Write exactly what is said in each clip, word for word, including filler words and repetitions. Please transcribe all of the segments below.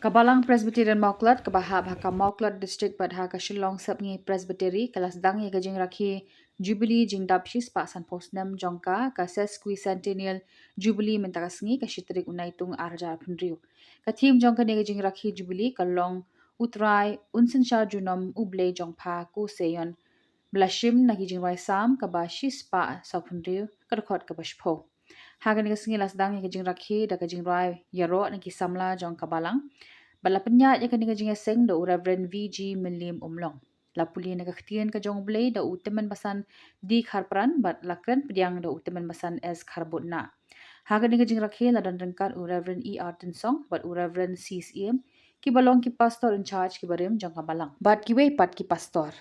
Ka Balang Presbyterian Mawklet, kaba hap ha ka Mawklet District bad ha ka Shillong Sepngi Presbytery, ka la sdang ïa ka jingrakhe Jubilee jingdap shispah sanphew snem jong ka, ka Sesquicentennial Jubilee mynta ka sngi, ka shi tarik u Naitung ar hajar arphew hynriew. Ka theme jong kane ka jingrakhe Jubilee ka long U Trai, Un Synshar Junom, U Blei Jong Pha, Ko Seion. Ba la shim na ki jingrwai Salm kaba shispah sawphew hynriew, ka dkhot kaba shiphew. Ha kane ka sngi la sdang ïa ka jingrakhe da ka jingrwai ïaroh na ki samla jong ka Balang. Bad la pynïaid ïa kane ka jingïaseng da u Reverend V G Mylliem Umlong. La pule na ka ktien ka jong U Blei da u Tymmen Basan D Kharpran bad la kren pdiang da u Tymmen Basan S Kharbutnah. Ha kane ka jingrakhe la don ryngkat u Reverend E R Tynsong bad u Reverend C Syiem, kiba long ki pastor in charge kiba rim jong ka Balang bad kiwei pat ki pastor.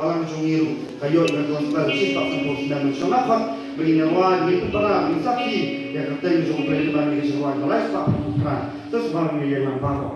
Balang jong ngi ruh ka ïoh ïa ka gospel shispah sanphew snem. Sngewbha khot ba ngin ïa rwai, ngin pynpaw, ngin sakhi ïa ka kyrteng jong U Blei, ba ngin ïa rwai ba lai spah phew phra. Sa sngewbha ngin ïa ïalam baroh.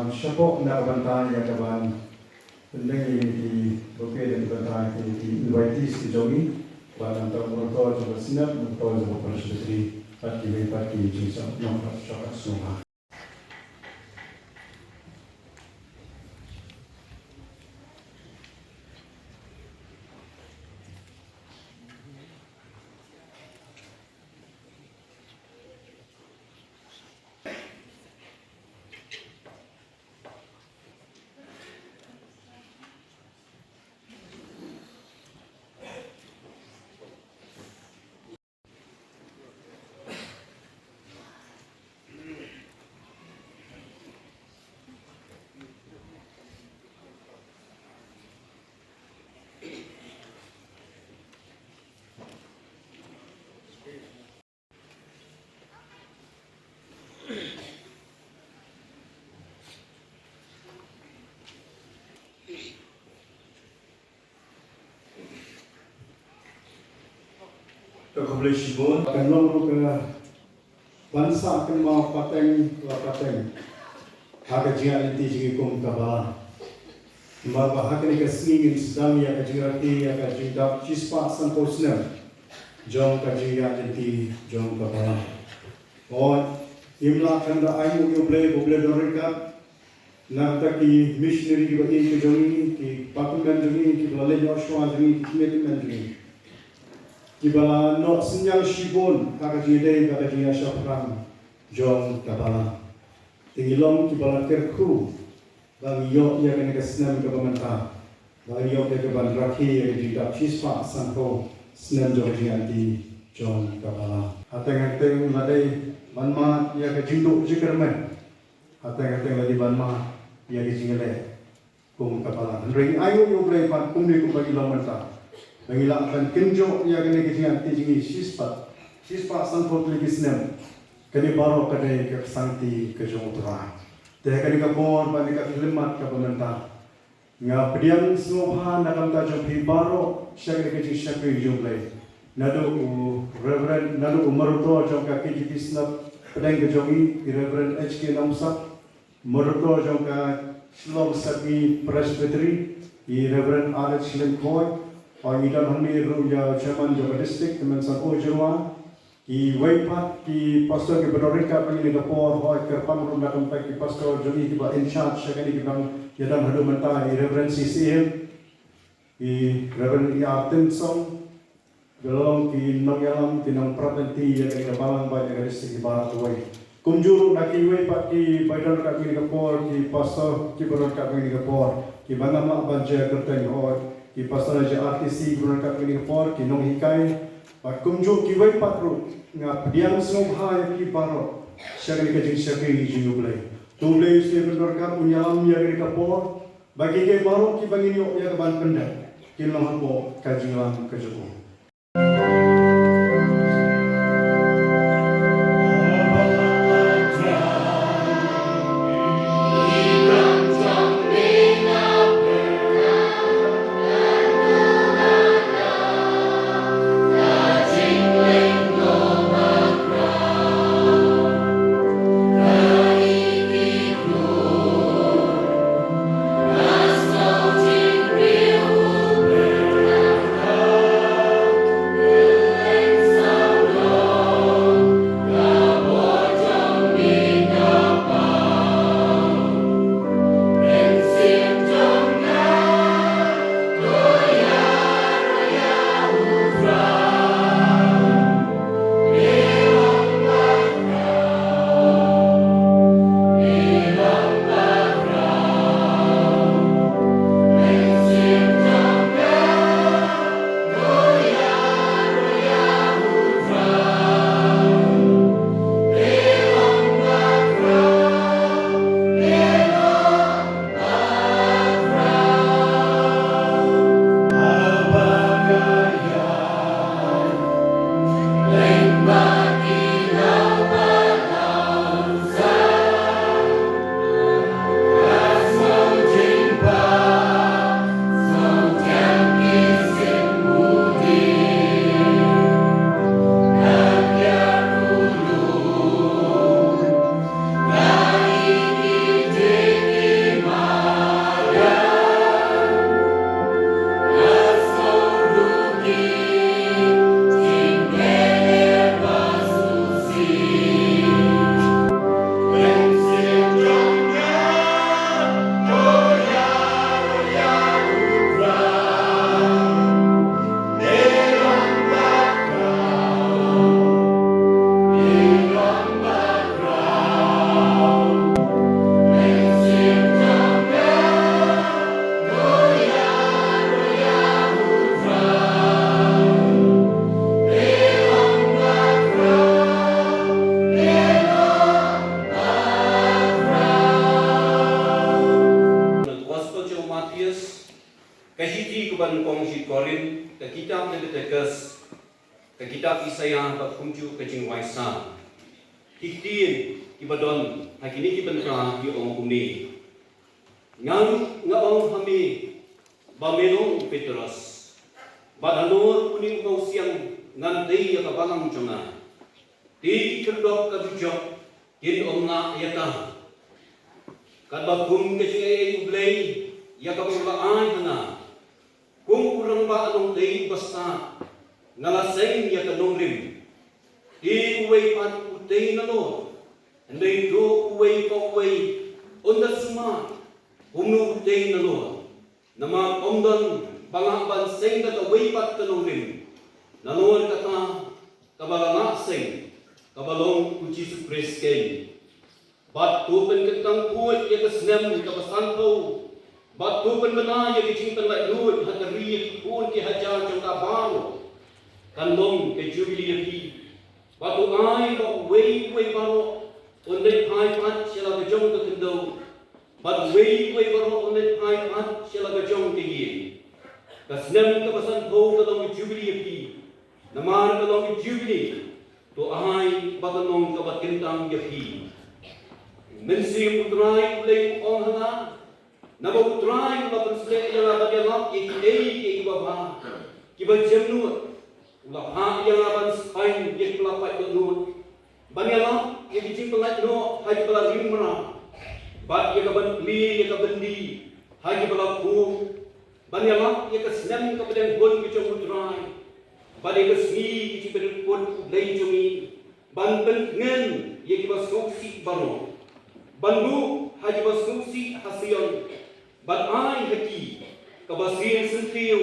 Shapoh na ka bynta ïa ka ban pyndeng ïa ki bouquet na ka bynta ïa ki invitees ki jong ngi, ba na ka bynta u Monitor jong ka Synod, u Monitor jong ka Presbytery, bad kiwei pat ki jingshah nongshah sngewbha. Ka khublei shibun, kan long ruh ka ban sah kynmaw pateng la pateng ha ka jingïaid lynti jong ngi kum ka balang. Namar ba ha kane ka sngi ngin sdang ïa ka jingrakhe ïa ka jingdap shispah sanphew snem jong ka jingïaid lynti jong ka balang. Hooid, ngim lah ban da ai nguh ïa U Blei, U Blei don ryngkat. Na ka bynta ki missionary kiba ïeit ki jong ngi, ki pathum jong ngi, kiba la leit noh shuwa jong ngi, ki kmie ki kmen jong ngi, kiba la noh synñiang shibun ha ka jingïadei bad ka jingïashaphrang jong ka balang. Te ngi long kiba la kyrkhu ba ngi ïoh ïa kane ka snem kaba mynta, ba ngi ïoh ïa ka ban rakhe ïa ka jingdap shispah sanphew snem jong ka jingïaid lynti jong ka balang. Hateng hateng la dei ban mad ïa ka jingduh jingkyrmen. Hateng hateng la dei ban mad ïa ka jingïaleh kum ka balang. Hynrei ngi ai nguh ïa U Blei pat kumne kumba ngi long mynta, ba ngi lah ban kynjoh ïa kane ka jingïaid lynti jong ngi shispah, shispah sanphew tylli ki snem. Kane baroh ka dei ka ksangti ka jong U Trai. Te ha kane ka por bad kane ka khyllipmat kaba mynta, nga pdiang sngewbha na ka bynta jong phi baroh sha kane ka jingshakri jong U Blei. Naduh u Reverend, naduh u Moderator jong ka K J P Synod pdeng ka jong ngi, i Reverend H K Nongsak, Moderator jong ka Shillong Sepngi Presbytery, i Reverend R H Lyngkhoi, bad ngi don hangne ruh ïa u Chairman jong ka District, Tymmen San O Jyrwa, kiwei pat ki pastor kiba don ryngkat bad ngi ha kane ka por, hooid, kyrpang ruh na ka bynta ki pastor jong ngi kiba in charge sha kane, kiba ïadon haduh mynta, i Reverend C C M, i Reverend E R Tynsong, kiba long ki nongïalam, ki nongpyrta lynti ïa kane ka balang bad ïa ka district baroh kawei. Kumjuh ruh na kiwei pat kiba don ryngkat bad ngi ha kane ka por, ki pastor kiba don ryngkat bad ngi ha kane ka por, kiba ngam lah ban jia kyrteng, hooid, ki pastor na J R T C kiba don ryngkat bad ngi ha kane ka por, ki nonghikai, bad kumjuh kiwei pat ruh, nga pdiang sngewbha ïa phi baroh sha kane ka jingshakri jong U Blei. To U Blei Uba Don Ryngkat un ïalam ïa kane ka por, ba kiei kiei baroh kiba ngin ïoh ïa ka ban pyndep kin long hapoh ka jingïalam ka jong U. Ka shithi kaba nyngkong sha ki Korinth, ka kitab Leviticus, ka kitab Isaiah bad kumjuh ka Jingwai Saw. Ki ktien kiba don ha kine ki bynta ki ong kumne: Nga ruh nga ong ha me ba me long u Petros, bad halor une u mawsiang ngan tei ïa ka balang jong nga. Te ki khyrdop ka dujok kin ym lah ïa ka. Katba kum ka jingaiei U Blei ïa kaba u la ai ha nga, kum u rangbah nongtei uba stad, nga la seng ïa ka nongrim. Te uwei pat u tei nalor, hynrei to uwei pa uwei un da sumar kumno u tei nalor. Namar ym don ba lah ban seng da kawei pat ka nongrim, nalor kata kaba la lah seng, kaba long u Jisu Khrist keiñ. Bad to pynkyntang khuid ïa ka snem kaba sanphew, bad to pynbna ïa ka jingpynlaitluid ha ka ri ïa ki khun ki hajar jong ka baroh. Kan long ka jubili ïa phi. Bad to ai ba uwei uwei baroh un leit phai pat sha la ka jong ka khyndew, bad uwei uwei baroh un leit phai pat sha la ka jong ka ïing. Ka snem kaba sanphew ka long ka jubili ïa phi, namar ka long ka jubili. To ai ba kan long kaba kyntang ïa phi. U Mynsiem U Trai U Blei u ong ha nga, naba U Trai u la pynsleh ïa nga ban ïalap ïa kiei kiei kiba bha, kiba jem nud. U la phah ïa nga ban spaiñ ïa kiba la pait dohnud, ban ïalap ïa ki jingpynlait noh ha kiba la ring mraw, bad ïa ka ban plie ïa ka byndi ha kiba la khum, ban ïalap ïa ka snem kaba dang hun ka jong U Trai, bad ïa ka sngi ka jingpynrung U Blei jong ngi, ban pyntngen ïa kiba sngewsih baroh, ban buh ha kiba sngewsih ha Sion, ban ai ha ki kaba sien syntiew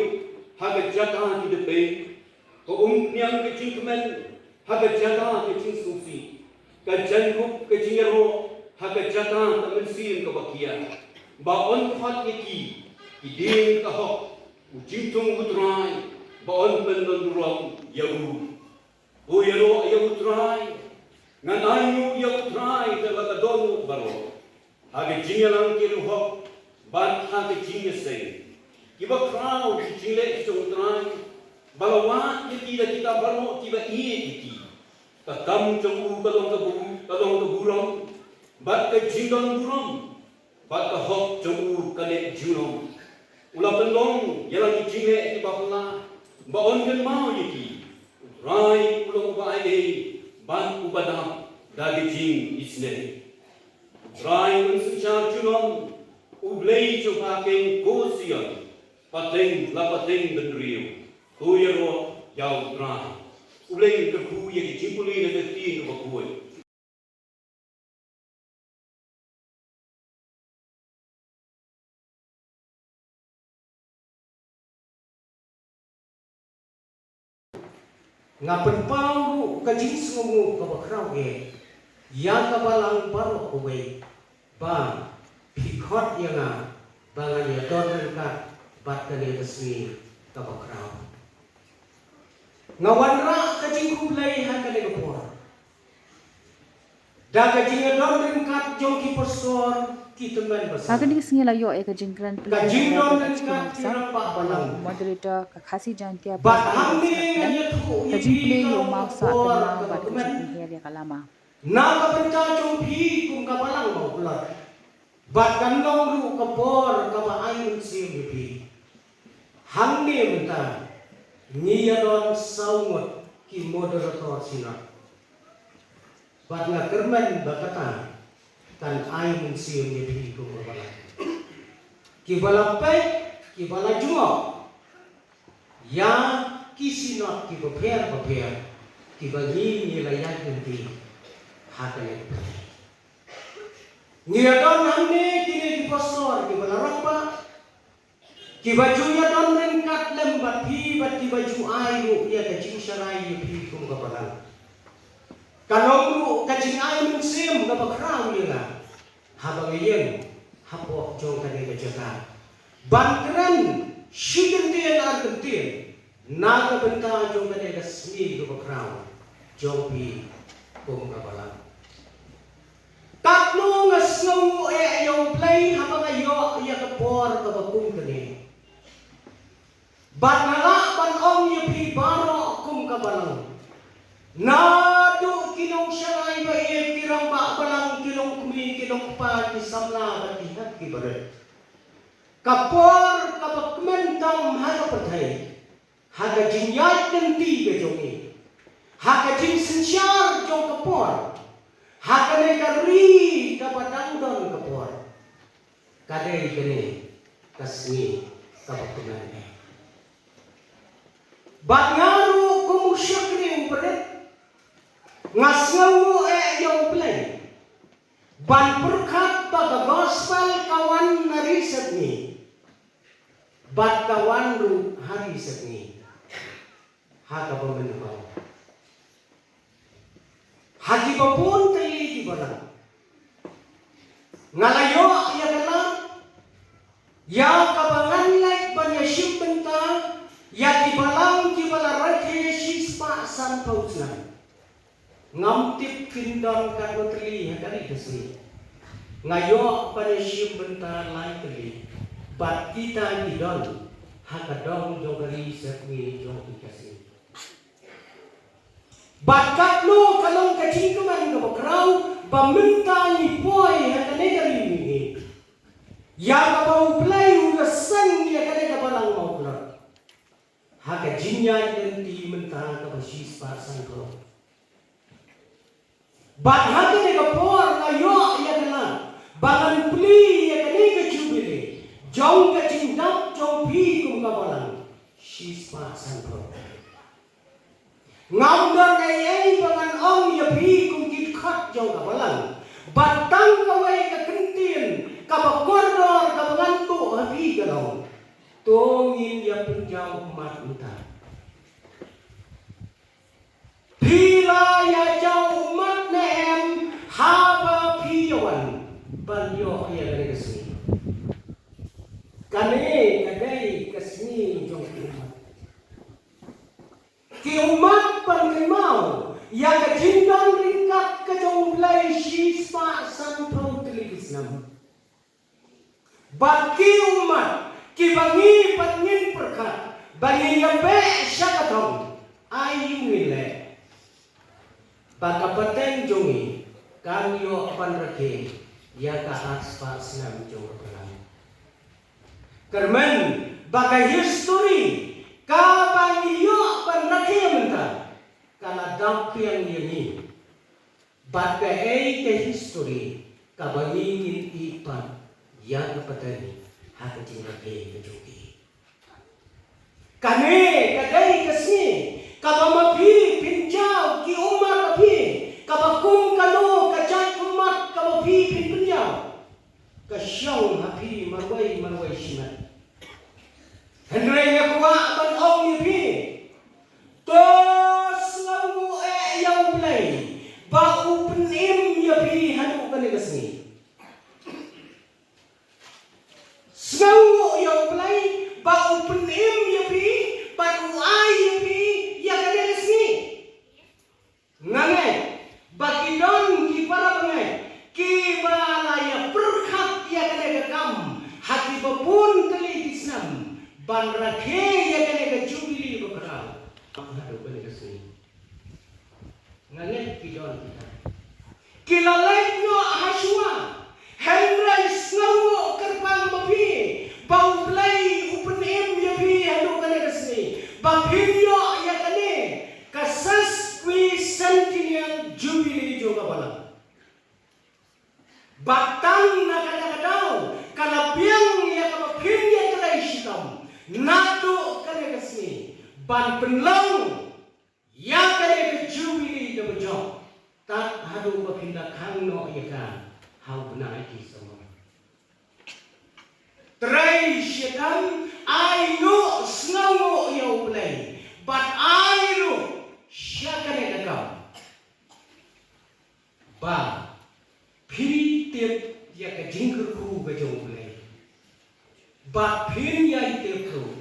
ha ka jaka ki dpei, ka umphniang ka jingkmen ha ka jaka ka jingsngewsih, ka jaiñkup ka jingïaroh ha ka jaka ka mynsiem kaba khia, ba yn khot ïa ki ki dieng ka hok, u jingthung U Trai, ba yn pynlong burom ïa u. To ïaroh ïa U Trai. Ngan ainguh ïa U Trai da la ka dohnud baroh, ha ka jingïalang ki riewhok bad ha ka jingïaseng. Kiba khraw ki jingleh ki jong U Trai, ba la wad ïa ki da kita baroh kiba ïeit ïa ki. Ka kam jong u ka long ka bu-, ka long ka burom, bad ka jingdon burom, bad ka hok jong u ka neh junom. U la pynlong ïa la ki jingleh kiba phylla, ba yn kynmaw ïa ki. U Trai u long uba aileh bad uba dap da ka jingisynei. U Trai un synshar junom, U Blei jong pha keiñ ko Sion, pateng la pateng bynriew. To ïaroh ïa U Trai. U Blei un kyrkhu ïa ki jingpule na ka ktien kaba khuid. Nga pynpaw ruh ka jingsngewnguh kaba khraw eh ïa ka balang baroh kawei, ba phi khot ïa nga ba ngan ïadon ryngkat bad kane ka sngi kaba khraw. Nga wanrah ka jingkhublei ha kane ka por da ka jingïadon ryngkat jong ki pastor, ki tymmen basan. Ha kane ka sngi la ïoh ïa ka jingkren plie ka jingdon ryngkat ki rangbah balang. Moderator ka Khasi Jaintia Bad hangne ngan ïathuh ïa phi ka long ka por kaba kmen na ka bynta jong phi kum ka balang ba u Blei. Bad kan long ruh ka por kaba ai mynsiem ïa phi. Hangne mynta ngi ïadon saw ngut ki moderator synod. Bad nga kyrmen ba kata kan ai mynsiem ïa phi kum ka balang. Kiba la peit, kiba la jngoh ïa ki synod kiba pher ba pher kiba ngi ngi la ïaid lynti ha kane ka pyrthei. Ngi ïadon hangne kine ki pastor kiba la rangbah, kiba ju ïadon ryngkat lem bad phi bad kiba ju ai ruh ïa ka jingsharai ïa phi kum ka balang. Ka long ruh ka jingai mynsiem kaba khraw ïa nga haba nga ïeng hapoh jong kane ka jaka ban kren shi kyntien ar kyntien na ka bynta jong kane ka sngi kaba khraw jong phi kum ka balang. Katno nga sngewnguh eh ïa U Blei haba nga ïoh ïa ka por kaba kum kane. Bad nga lah ban ong ïa phi baroh kum ka balang, naduh ki nongshakri ba ïeit, ki rangbah balang, ki longkmie, ki longkpa, ki samla bad ki hep ki barit, ka por kaba kmen tam ha ka pyrthei, ha ka jingïaid lynti ka jong ngi, ha ka jingsynshar jong ka por, ha kane ka ri kaba dang don ka por, ka dei kane ka sngi kaba kmen eh. Bad nga ruh kum u shakri u barit, nga sngewnguh eh ïa U Blei ban pyrkhat ba ka gospel ka wan na ri sepngi, bad ka wan ruh ha ri sepngi, ha kaba mynbaw, ha kiba bun tylli ki balang. Nga la ïoh ïa ka lad ïa kaba ngan leit ban ïashim bynta ïa ki balang kiba la rakhe shispah sanphew snem. Ngam tip kin don katno tylli ha kane ka sngi. Nga ïoh ban ïashim bynta lai tylli, bad kita ki don ha ka dong jong ka ri sepngi jong ka sngi. Bad katno ka long ka jingkmen kaba khraw ba mynta ngi poi ha kane ka ri mihngi, ïa kaba U Blei u la seng ïa kane ka balang Mawkyrwat ha ka jingïaid lynti mynta kaba shispah sanphew. Bad ha kane ka por nga ïoh ïa ka lad ba ngan plie ïa kane ka jubili jong ka jingdap jong phi kum ka balang shispah sanphew. Ngam don ei ei ba ngan ong ïa phi kum ki dkhot jong ka balang, bad tang kawei ka kyntien kaba kordor kaba ngan buh ha phi ka long, to ngin ïa pynjaw ummat mynta. Phi la ïa jaw ummat ne em haba phi ïa wan ban ïoh ïa kane ka sngi? Kane ka dei ka sngi jong ki ummat. Ki ummat ban kynmaw ïa ka jingdon ryngkat ka jong U Blei shispah sanphew tylli ki snem. Bad ki ummat kiba ngi pat ngin pyrkhat ba ngin ïa beh sha ka thong, aïu ngin leh ba ka pateng jong ngi kan ïoh ban rakhe ïa ka arspah snem jong ka balang? Kyrmen ba ka histori kaba ngi ïoh ban rakhe mynta ka la dap biang ïa ngi. Bad kaei ka histori kaba ngi ngin ïoh pat ïa ka pateng ha ka jingrakhe ka jong ki? Kane ka dei ka sngi kaba ma phi phin jaw, ki ummat ma phi, kaba kum kano ka jait ummat kaba phi phin pynjaw, ka shong ha phi marwei marwei shimet. Hynrei nga kwah ban ong ïa phi, to sngewnguh eh ïa U Blei ba u pynim ïa phi haduh kane ka sngi. Sngewnguh ïa U Blei ba u pynim ïa phi bad u ai ïa phi ïa kane ka sngi. Nga ngeit ba ki don ki para bangeit kiba la ïa pyrkhat ïa kane ka kam ha kiba bun tylli ki snem ban rakhe ïa kane ka jubili bakhraw haduh kane ka sngi. Nga ngeit ki don kita ki la leit noh ha shuwa. Hynrei sngewnguh kyrpang ma phi ba U Blei u pynim ïa phi haduh kane ka sngi ba phin ïoh ïa kane ka sesquicentennial jubilee jong ka balang. Bad tang na kata ka daw ka la biang ïa kaba phin ïatrei shitom naduh kane ka sngi ban pynlong ïa kane ka jubili kaba jop tad haduh ba phin da khang noh ïa ka ha u bnai Disember. Trei shitom, ai ruh sngewnguh ïa U Blei bad ai ruh sha kane ka kam ba phi tip ïa ka jingkyrkhu ka jong U Blei. Bad phin ïai tip ruh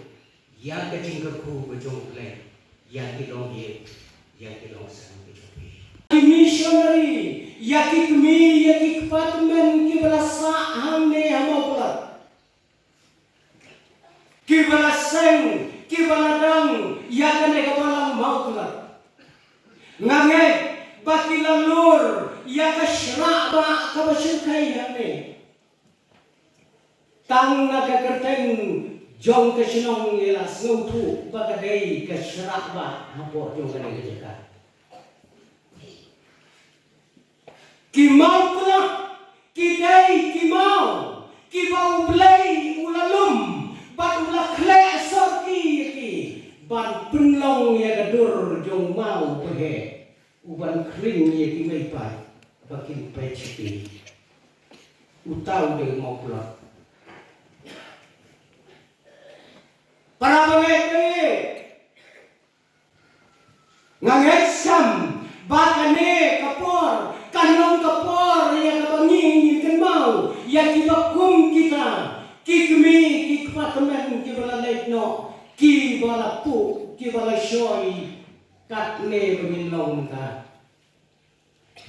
ïa ka jingkyrkhu ka jong U Blei ïa ki longïing, ïa ki longsem ka jong phi. Ki missionary, ïa ki kmie, ïa ki kpa tymmen kiba la sah hangne ha Mawkyrwat, kiba la seng kiba la dang ïa kane ka balang Mawklat. Nga ngeit ba ki la lur ïa ka shrah ba kaba shyrkhei hangne. Tang na ka kyrteng jong ka shnong ngi la sngewthuh ba ka dei ka shrah ba hapoh jong kane ka jaka. Ki Mawklat ki dei ki maw kiba U Blei u la lum bad u la khleh sorki ïa ki ban pynlong ïa ka dur jong maw bhe u ban khring ïa kiwei pat ba kin peit sha ki. Uta u dei u Mawklat. Para bangeit, nga ngeit skhem ba kane ka por kan long ka por ïa kaba ngi ngin kynmaw ïa kiba kum kita ki kmie ki kpa tymmen kiba la leit noh kiba la puh kiba la shoi katne ba ngin long mynta.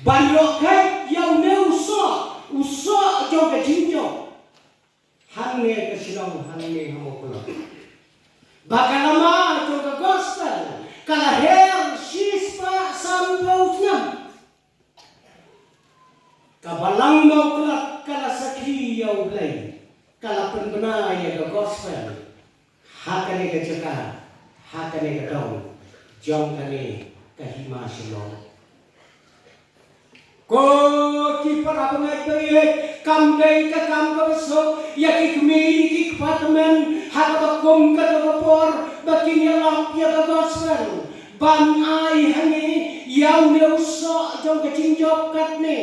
Ban ïoh kheit ïa une u soh, u soh jong ka jingjop. Hangne ka shnong, hangne ha Mawklat. Ba ka lama jong ka gospel ka la her shispah sanphew snem. Ka balang Mawklat ka la sakhi ïa U Blei, ka la pynbna ïa ka gospel. Ha kane ka jaka, ha kane ka dong jong kane ka hima Shillong. Ko ki para bangeit bangeit, kam dei ka kam kaba suk ïa ki kmie ki kpa tymmen ha kaba kum kata ka por ba kin ïalap ïa ka gospel ban ai hangne ïa une u soh jong ka jingjop katne.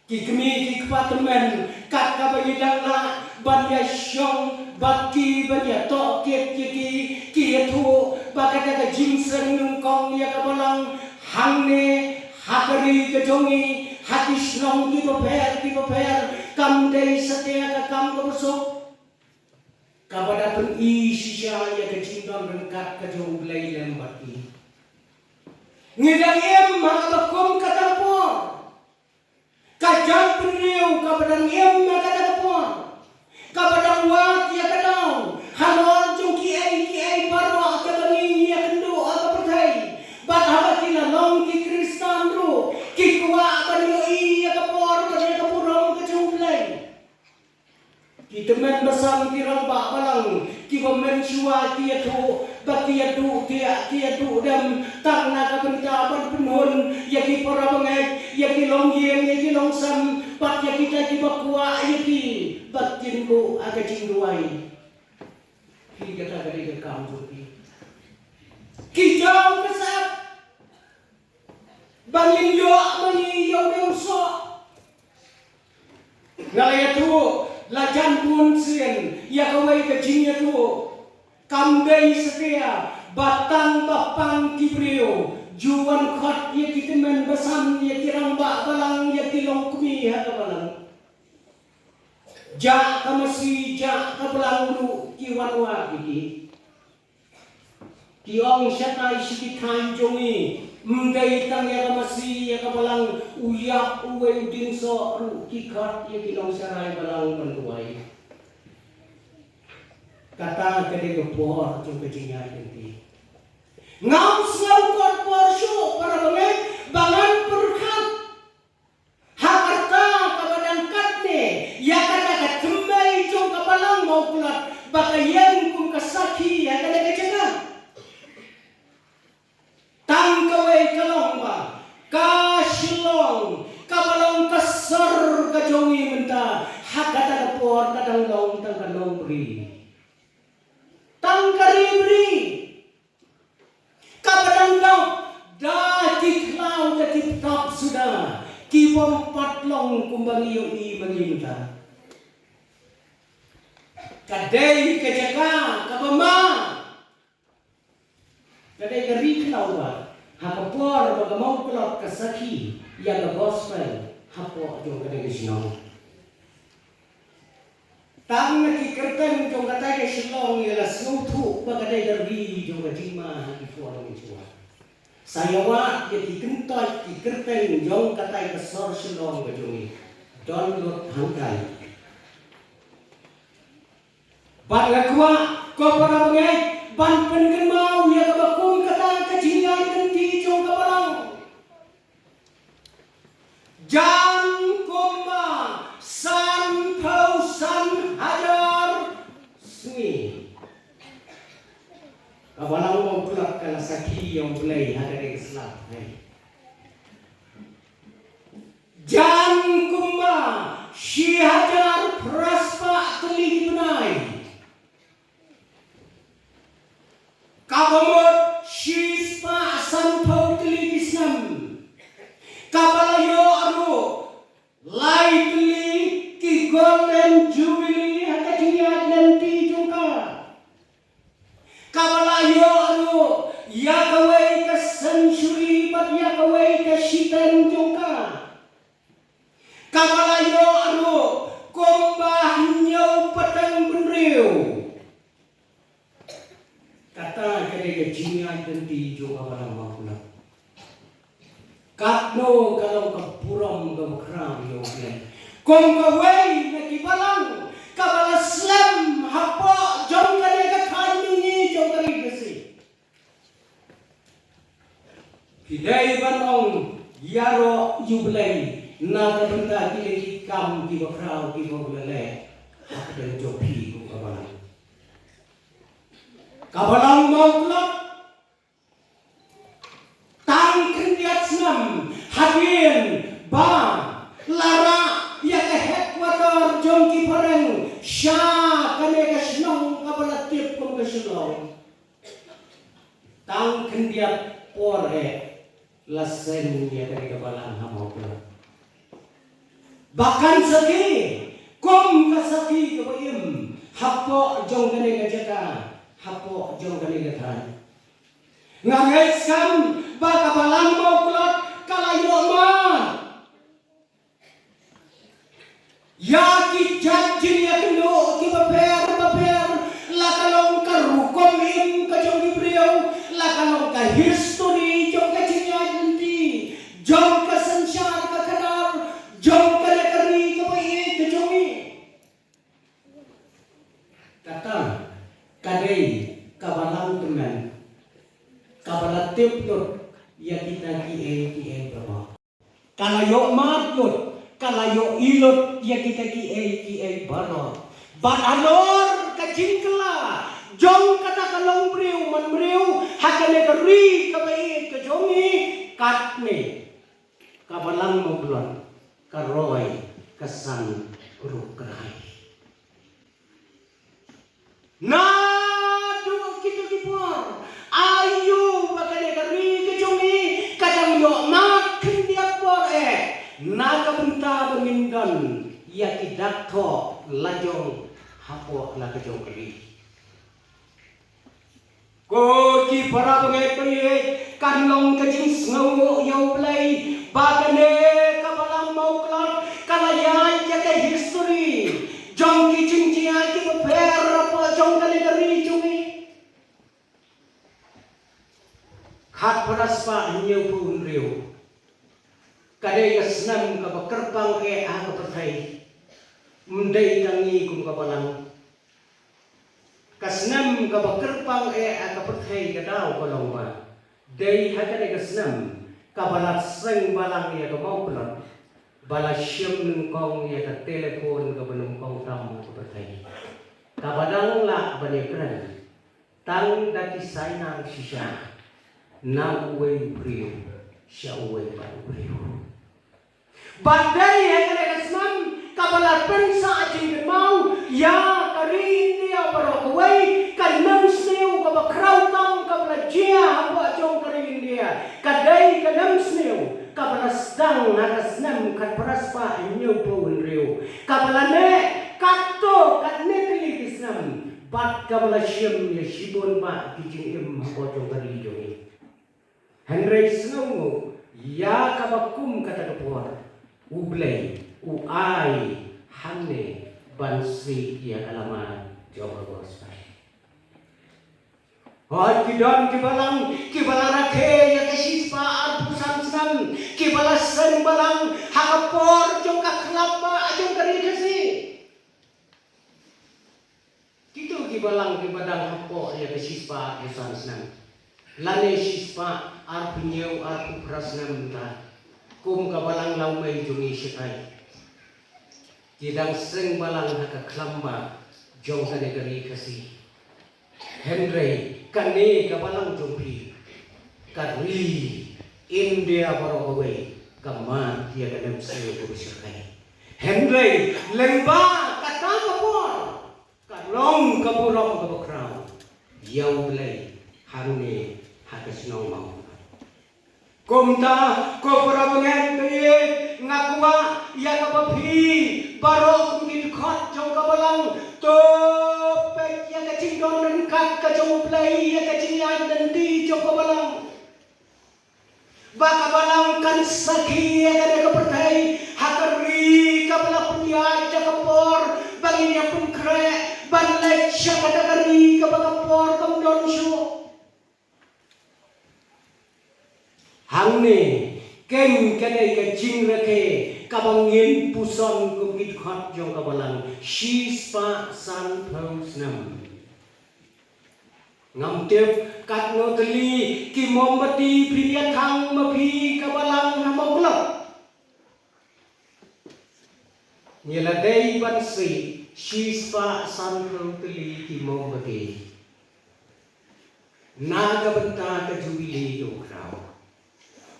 Ki kmie ki kpa tymmen kat kaba ngi dang lah ban ïa shong bad ki ban ïa tohkit ïa ki, ki ïathuh ba kata ka jingseng nyngkong ïa ka balang hangne ha ka ri ka jong ngi ha ki shnong kiba pher kiba pher kam dei satia ka kam kaba suk. Kaba da pyni shisha ïa ka jingdon ryngkat ka jong U Blei lem bad ki. Ngi dang im ha kaba kum kata ka por. Ka jaitbynriew kaba dang im ha kata ka por. Kaba dang wad ïa ka daw halor jong kiei kiei baroh kaba ngi ïakynduh ha ka pyrthei. Bad haba ki la long ki Khristan ruh ki kwah ban ïohi ïa ka por bad ïa ka burom ka jong U Blei. Ki tymmen basan ki rangbah balang kiba mynshuwa ki ïathuh ba ki ïaduh thiah ki ïaduh dem tang na ka bynta ban pynhun ïa ki para bangeit, ïa ki longïing, ïa ki longsem bad ïa kita kiba kwah ïa ki ba kin buh ha ka jingduwai. Phi, kata ka dei ka kam jong phi. Ki jaw ka sap ba ngin ïoh ma ngi ïa u soh. Nga la ïathuh la jan bun sien ïa kawei ka jingïathuh. Kam dei satia ba tang ba pang ki briew ju wan khot ïa ki tymmen basan, ïa ki rangbah balang, ïa ki longkmie ha ka balang. Jah ka masi, jah ka balang ruh ki wan wad ïa ki. Ki ong shatai sha ki thaiñ jong ngi, ym dei tang ïa ka masi ïa ka balang, u ïap uwei u diengsoh ruh ki khot ïa ki nongsharai balang ban duwai. Kata ka dei ka por jong ka jingïaid lynti. Ngam sngew kot por shuh para bangeit ba ngan pyrkhat ha ka rta kaba dang katne ïa kata ka thymmei jong ka balang Mawklat ba ka ïeng kum ka sakhi ha kane ka jaka. Tang kawei ka long ba ka Shillong kaba long ka sor ka jong ngi mynta ha kata ka por ka dang long tang ka nongbri, tang ka ri bri. Kaba dang dap da ki khlaw da ki bthap suda ki bym pat long kumba ngi ïohi ma ngi mynta. Ka dei ka jaka kaba ma, ka dei ka ri khlaw ba ha ka por ba ka Mawklat ka sakhi ïa ka gospel hapoh jong kane ka shnong. Tang na ki kyrteng jong katai ka Shillong ngi la sngewthuh ba ka dei ka ri jong ka jingma ha ki por mynshuwa. Sa ïa wad ïa ki kyntoit ki kyrteng jong katai ka sor Shillong ka jong ngi. Don lut hangtai. Bad nga kwah Ko para bangeit, ban pynkynmaw ïa kaba kum kata ka jingïaid lynti jong ka balang. Jan kumba sanphew san hajar sngi, ka balang Mawklot ka la sakhi ïa U Blei ha kane ka slap. Jan kumba shi hajar phra spah tylli ki bnai, kaba mut shi spah sanphew tylli ki snem, kaba la ïoh ruh lai tylli ki Golden Jubilee ha ka jingïaid lynti jong ka. Kaba la ïoh ruh ïa kawei ka century bad ïa kawei ka shiteng jong ka. Kaba la ïoh ruh kumba hynñiew pateng bynriew. Kata ka dei ka jingïaid lynti jong ka balang Mawklot. Katno ka long ka burom kaba khraw ïa U Blei. Kum kawei na ki balang kaba la slem hapoh jong kane ka thaiñ mihngi jong ka ri Khasi. Phi dei ban ong ïaroh ïa U Blei na ka bynta kine ki kam kiba khraw kiba u la leh ha ka dei jong phi kum ka balang. Ka balang Mawklot, tang khyndiat snem hadien ba la rah ïa ka headquarter jong ki phareng sha kane ka shnong kaba la tip kum ka Shillong. Tang khyndiat por eh la seng ïa kane ka balang ha Mawklot. Ba kan sakhi kum ka sakhi kaba im hapoh jong kane ka jaka, hapoh jong kane ka thaiñ. Nga ngeit skhem ba ka balang Mawklot ka la ïoh mad ïa ki jait jingïakynduh kiba pher bapher, la ka long ka rukom im ka jong ki briew, la ka long ka history jong ka jingïaid lynti jong ka synshar ka khadar jong kane ka ri kaba ïeit ka jong ngi. Kata ka dei ka balang tymmen kaba la tip lut ïa kita kiei kiei baroh. Ka la ïoh mad lut, ka la ïohi lut ïa kita kiei kiei baroh. Bad halor ka jingkylla jong kata ka longbriew manbriew ha kane ka ri kaba ïeit ka jong ngi, katne ka balang Mawklot ka roi ka san ruh ka rhai. Naduh kito ki por, aïu ba kane ka ri ka jong ngi ka dang ïoh mad khyndiat por eh na ka bynta ba ngin don ïa ki dak thoh la jong hapoh la ka jong ka ri. Ko ki para bangeit ba ïeit, kan long ka jingsngewnguh ïa U Blei ba kane ka balang Mawklot ka la ïaid ïa ka history jong ki jingjia kiba pher hapoh jong kane ka ri jong ngi. Khatphra spah hynñiewphew hynriew ka dei ka snem kaba kyrpang eh ha ka pyrthei. Ym dei tang ngi kum ka balang. Ka snem kaba kyrpang eh ha ka pyrthei ka daw ka long ba dei ha kane ka snem kaba la seng balang ïa ka Mawklot ba la shim nyngkong ïa ka telephone kaba nyngkong tam ha ka pyrthei, kaba dang lah ban ïakren tang da ki sainang shisha na uwei u briew sha uwei pat u briew. Bad dei ha kane ka snem kaba la pynsah jingkynmaw ïa ka ri India baroh kawei, ka nemsniew kaba khraw tam kaba la jia hapoh jong ka ri India ka dei ka nemsniew kaba la sdang ha ka snem khatphra spah hynñiewphew hynriew, kaba la neh katto katne tylli ki snem bad kaba la shim ïa shibun bah ki jingim hapoh jong ka ri jong ngi. Hynrei sngewnguh ïa kaba kum kata ka por U Blei u ai hangne ban sih ïa ka lama jong ka gospel. Hooid, ki don ki balang kiba la rakhe ïa ka shispah arphew san snem, kiba la seng balang ha ka por jong ka khlap bah jong ka ri Khasi. Kito ki balang kiba dang hapoh ïa ka shispah arphew san snem lane shispah arphew hynñiew, arphew phra snem mynta, kum ka Balang Lawmei jong ngi shatai, ki dang seng balang ha ka khlamba jong kane ka ri Khasi. Hynrei kane ka balang jong phi, ka ri India baroh kawei, ka mad ïa ka nemsniew kaba shyrkhei. Hynrei lyngba kata ka por, ka long ka burom kaba khraw ïa U Blei hangne ha ka shnong Mawkyrwat. Kumta, ko para bangeit, nga kwah ïa kaba phi baroh kum ki dkhot jong ka balang, to peit ïa ka jingdon ryngkat ka jong U Blei ïa ka jingïaid lynti jong ka balang. Ba ka balang kan sakhi ïa kane ka pyrthei ha ka ri kaba la pynïaid da ka por, ba ngin ïa pynkhreh ban leit sha kata ka ri kaba ka por kam don shuh. Hangne, keiñ kane ka jingrakhe kaba ngin puson kum ki dkhot jong ka balang, shispah sanphew snem. Ngam tip katno tylli ki mombati phin ïa thang ma phi ka balang ha Mawkyrwat. Ngi la dei ban sih shispah sanphew tylli ki mombati na ka bynta ka jubili u khraw.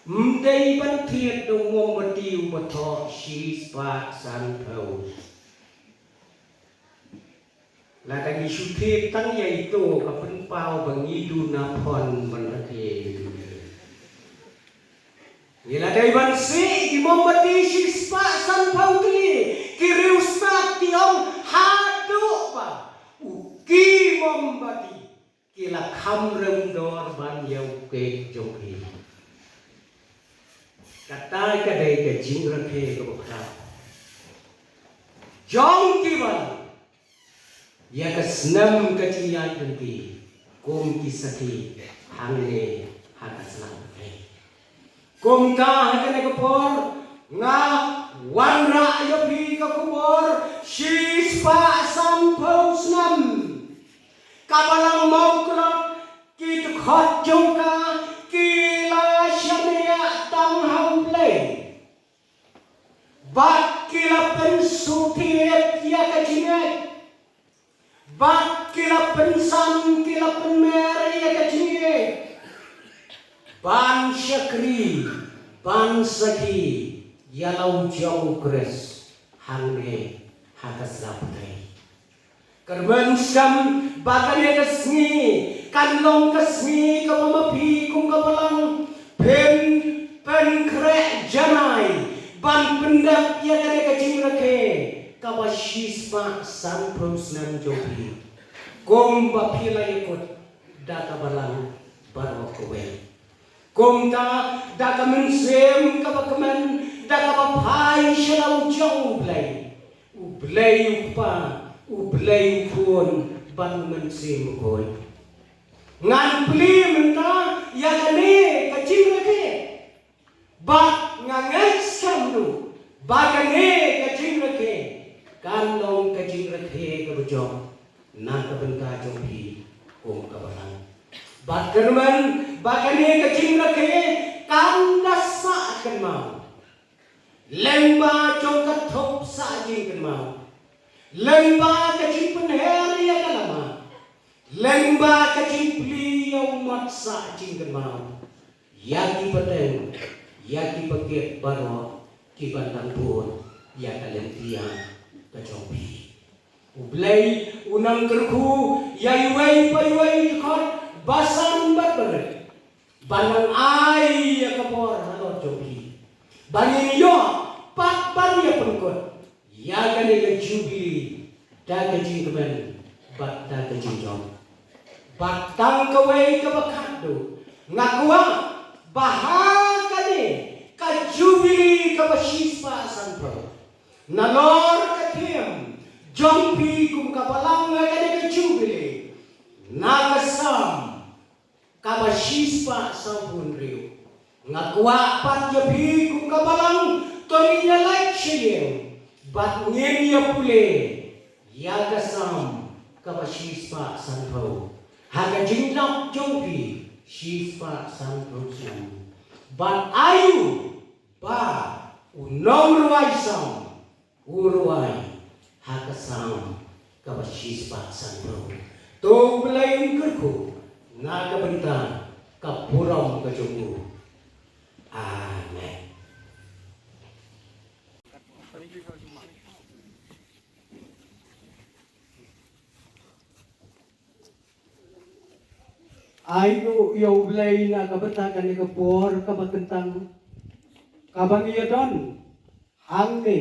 Ym dei ban thied da u mombati uba thoh shispah sanphew. Lada ngi shu thied tang ïa ito ka pynpaw ba ngi duna phon ban rakhe ïa ito. Ngi la dei ban sih ki mombati shispah sanphew tylli, ki riewstad ki ong haduh ba u ki mombati ki la kham rem dor ban ïa u kek jong phi. Kata ka dei ka jingrakhe kaba khraw jong ki balang ïa ka snem ka jingïaid lynti kum ki sakhi hangne ha ka sla pyrthei. Kumta ha kane ka por nga wanrah ïa phi ka khubor, shispah sanphew snem ka balang Mawkyrwat, ki dkhot jong ka ki la shaniah tang ha U Blei. Bad ki la pynsuhthied ïa ka jingngeit. Bad ki la pynsan, ki la pynmer ïa ka jingngeit ban shakri, ban sakhi ïa la u jong u Khrist hangne ha ka sla pyrthei. Kyrmen skhem ba kane ka sngi kan long ka sngi kaba ma phi kum ka balang phin pynkhreh janai ban pyndep ïa kane ka jingrakhe kaba shispah sanphew snem jong phi, kumba phi la ïakut da ka balang baroh kawei. Kumta da ka mynsiem kaba kmen, da kaba phai sha la u jong U Blei, U Blei U Kpa, U Blei U Khun bad U Mynsiem Bakhuid. Ngan plie mynta ïa kane ka jingrakhe. Bad nga ngeit skhem ruh ba kane ka jingrakhe kan long ka jingrakhe kaba jop na ka bynta jong phi kum ka balang. Bad kyrmen ba kane ka jingrakhe kan da sah kynmaw lyngba jong ka thup sah jingkynmaw, lyngba ka jingpynher ïa ka lama, lyngba ka jingplie ïa u mat sah jingkynmaw ïa ki pateng, ïa ki pakit baroh kiban dang bun ïa ka lynti ka jong phi. U Blei un nang kyrkhu ïa iwei pa iwei dkhot, basan bad barit, ban nang ai ïa ka bor halor jong phi, ban ïoh pat ban ïa pynkut ïa kane ka jubili da ka jingkmen bad da ka jingjop. Bad tang kawei kaba khatduh, nga kwah ba ha kane ka jubili kaba shispah sanphew, nalor ka theme jong phi kum ka balang ha kane ka jubili, na ka Salm kaba shispah sawphew hynriew, nga kwah pat ïa phi kum ka balang to ngin ïa leit sha ïing bad ngin ïa pule ïa ka Salm kaba shispah sanphew. Ha ka jingdap jong phi shispah sanphew snem. Bad aïu ba u nongrwai sam u rwai ha ka Salm kaba shispah sanphew. To U Blei un kyrkhu na ka bynta ka burom ka jong u. Amen. Ai nguh ïa U Blei na ka bynta kane ka por kaba kyntang kaba ngi ïa don hangne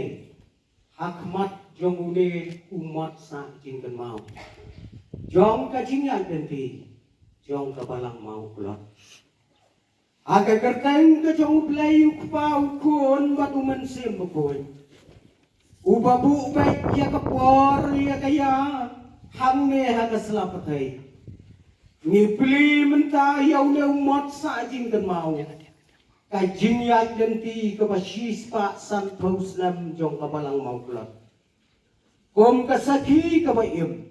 ha khmat jong une u mot sah jingkynmaw jong ka jingïaid lynti jong ka Balang Mawklat. Ha ka kyrteng ka jong U Blei U Kpa, U Khun bad U Mynsiem Bakhuid, uba buh beit ïa ka por ïa ka ïa hangne ha ka sla pyrthei. Ngi plie mynta ïa une u mot sah jingkynmaw ka jingïaid lynti kaba shispah sanphew snem jong ka Balang Mawklat kum ka sakhi kaba im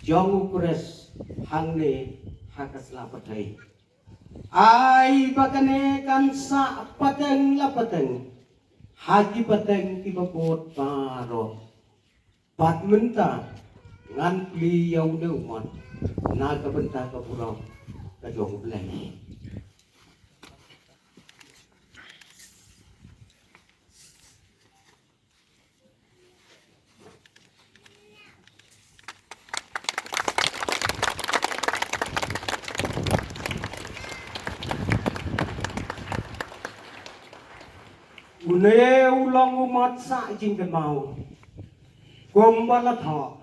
jong U Khrist hangne ha ka sla pyrthei. Ai ba kane kan sah pateng la pateng ha ki pateng kiba bud baroh. Bad mynta ngan plie ïa une u mot na ka bynta ka burom ka jong U Blei. Une u long u mot sah jingkynmaw kumba la thoh.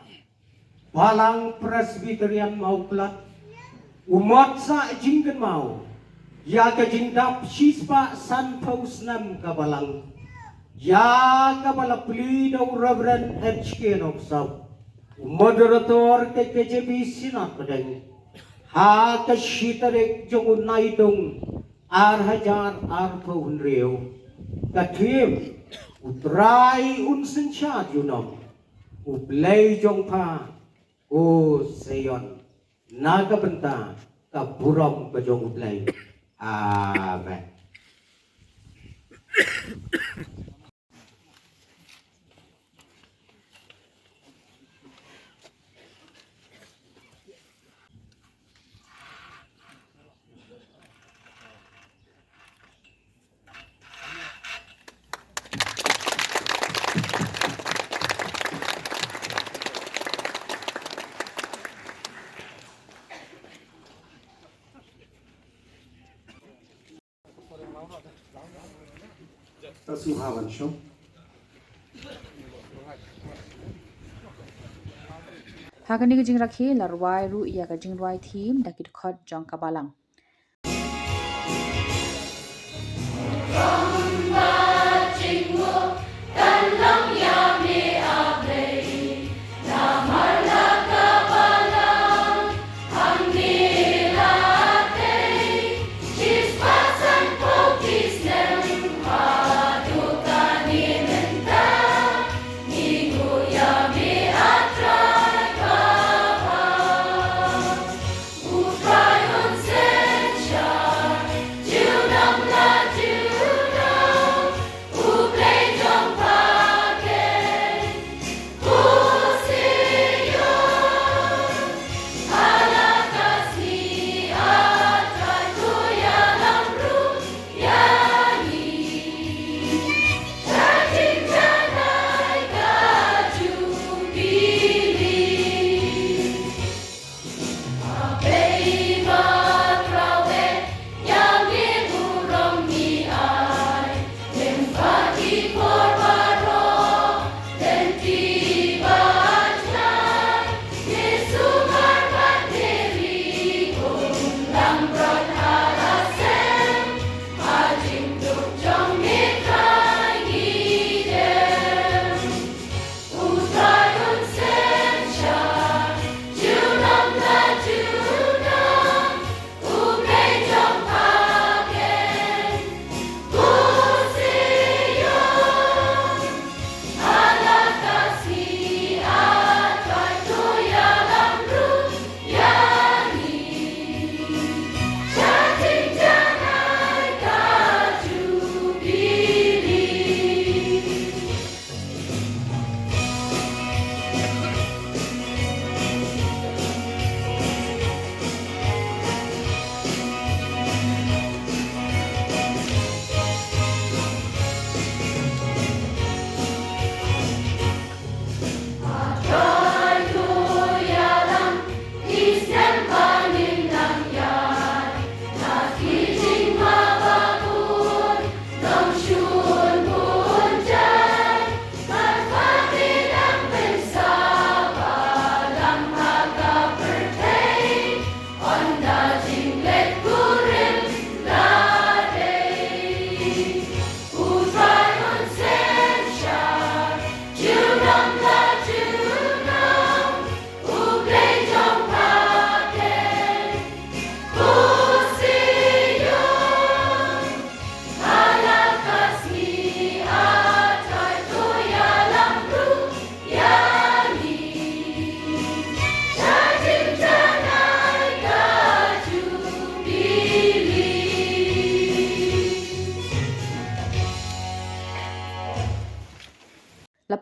Balang Presbyterian Mawklat, u mot sah jingkynmaw ïa ka jingdap shispah sanphew snem ka Balang, ïa kaba la plie da u Reverend H K Nongsoh, u moderator ka K J B Synod Pdeng, ha ka shi tarik jong u Naitung ar hajar arphew hynriew. Ka theme, U Trai un synshar junom. U Blei jong pha, O Zion, na ka bynta ka burom ka jong U Blei. Amen. Ha kane ka jingrakhe la rwai ruh ïa ka jingrwai theme da ki dkhot jong ka Balang.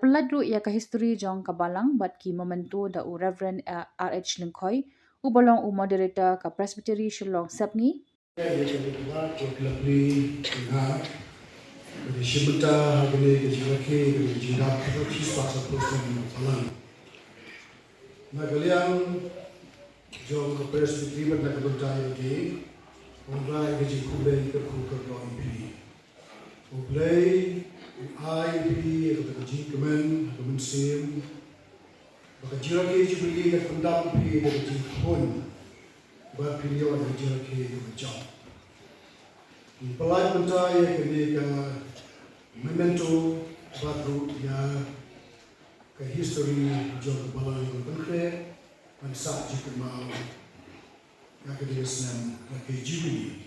pyllait ruh ïa ka history jong ka balang bad ki memento da u Reverend, eh, R H Lyngkhoi, uba long u moderator ka Presbytery Shillong Sepngi. Ïa ka liang ba jong ka lapli ka nga, ka dei shim bynta ha kane ka jingrakhe, ka dei jingdap ka dei shispah sanphew snem ka balang. Na ka liang jong ka Presbytery bad na ka bynta ïa ki, wanrah ïa ka jingkhublei kyrkhu kyrdoh ïa phi. U Blei u ai ïa phi ïa kata ka jingkmen ha ka mynsiem, ba ka jingrakhe Jubilee ka pyndap ïa phi da ka jingkhun, bad phin ïoh ïa ka jingrakhe kaba jop. Ngi pyllait bynta ïa kane ka memento bad ruh ïa ka history jong ka balang, ban pynkhreh ban sah jingkynmaw ïa kane ka snem rakhe Jubilee.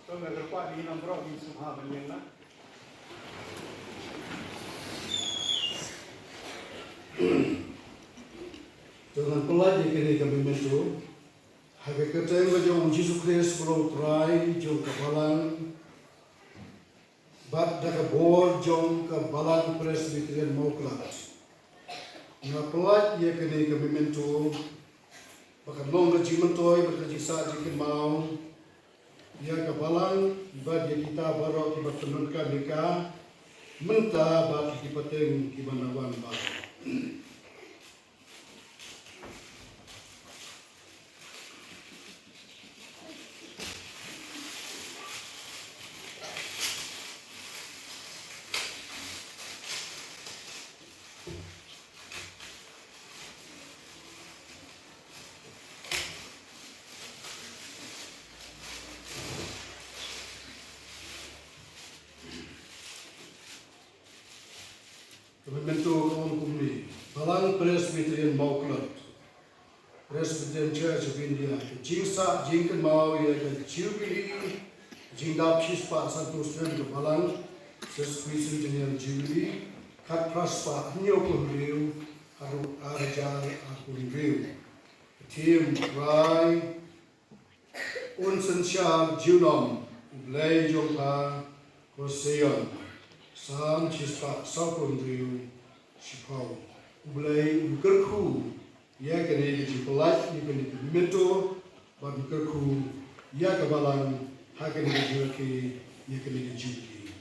To, nga kyrpad ïa ngi nang baroh ngin sngewbha ban ïeng lang. To, ngan pyllait ïa kane ka memento ha ka kyrteng ka jong u Jisu Khrist, u Trai jong ka balang, bad da ka bor jong ka Balang Presbyterian Mawklat. Nga pyllait ïa kane ka memento ba kan long ka jingmyntoi bad ka jingsah jingkynmaw ïa ka balang bad ïa kita baroh kiba pyndonkam ïa ka mynta bad ki pateng kiba na wan baroh. Ka memento ka ong kumne: Balang Presbyterian Mawklat, Presbyterian Church of India, ka jingsah jingkynmaw ïa ka Jubilee, jingdap shispah sanphew snem ka balang, Sesquicentennial Jubilee, khatphra spah hynñiewphew hynriew haduh ar hajar arphew hynriew. Ka theme: Trai un synshar junom, U Blei jong pha ko Sion. Salm shispah sawphew hynriew, shiphew. U Blei un kyrkhu ïa kane ka jingpyllait, ïa kane ka memento, bad un kyrkhu ïa ka balang ha kane ka jingrakhe, ïa kane ka Jubilee.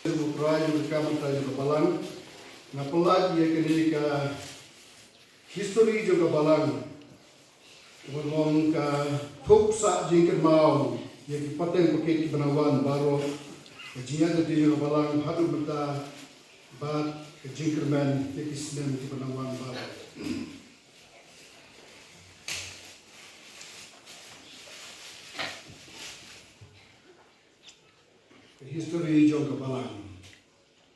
U Trai jong ka kam, u Trai jong ka balang, nga pyllait ïa kane ka history jong ka balang, kaba long ka thup sah jingkynmaw ïa ki pateng paket kiba na wan baroh, ka jingïaid lynti jong ka balang haduh mynta, bad ka jingkyrmen ïa ki snem kiba na wan baroh. Ka history jong ka balang.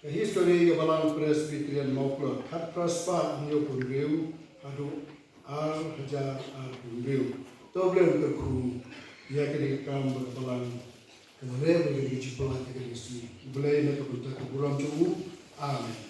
Ka history ka Balang Presbyterian Mawklat, khatphra spah hynñiewphew hynriew haduh ar hajar arphew hynriew. To, U Blei un kyrkhu ïa kane ka kam ba ka balang ka la leh, ba ka dei ka jingpyllait ïa kane ka sngi. U Blei na ka bynta ka burom jong u. Amen.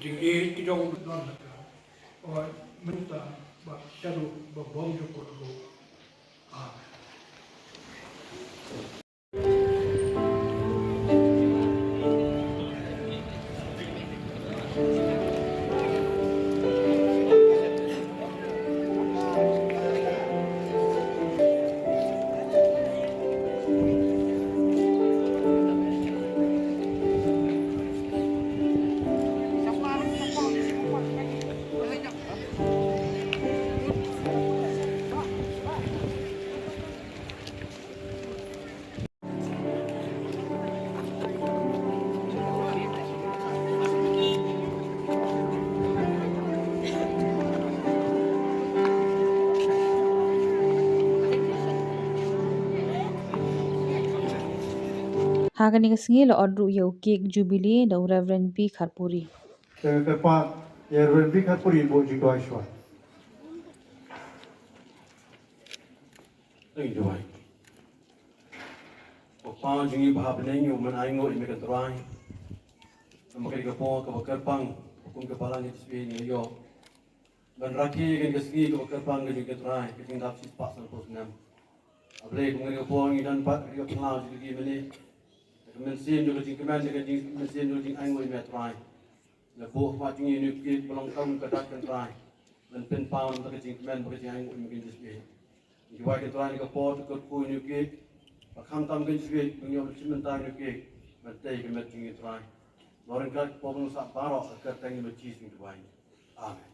Ïeit ki jong u don ha ka. Oi, mynta bad shaduh ba bymjukut ruh. Amen. Ha kane ka sngi la ot ruh ïa u cake jubilee da u Reverend B Kharpuri. Te nga kyrpad ïa Reverend B Kharpuri buh jingduwai shuwa. Thank you, Duwai. Kpa jong ngi ba ha bneng, ngi wan ainguh ïa me ko Trai. Namar kane ka por kaba kyrpang, kum ka balang ka jingïasyrdoh. Ban rakhe ïa kane ka sngi kaba kyrpang ka jong ngi ko Trai, ka jingdap shispah sanphew snem. A Blei, kum kane ka por ngi don pat ha ka phyllaw jong ka jingkmen, ka mynsiem jong ka jingkmen, ka jing-, mynsiem jong ka jingainguh ïa me Trai. La buh ha khmat jong ngi une u cake ba long kum ka dak ko Trai. Ban pynpaw na ka jingkmen bad ka jingainguh ïa me ko Jisu. Ngi duwai ko Trai ha kane ka por to kyrkhu ïa une u cake. Ba khamtam ko Jisu, ba ngin ïoh ban shim bynta ïa une u cake. Ban tei ïa ka met jong ngi Trai. Ngi ryngkat ko Nongpynim baroh ha ka kyrteng jong u Jisu ngi duwai. Amen.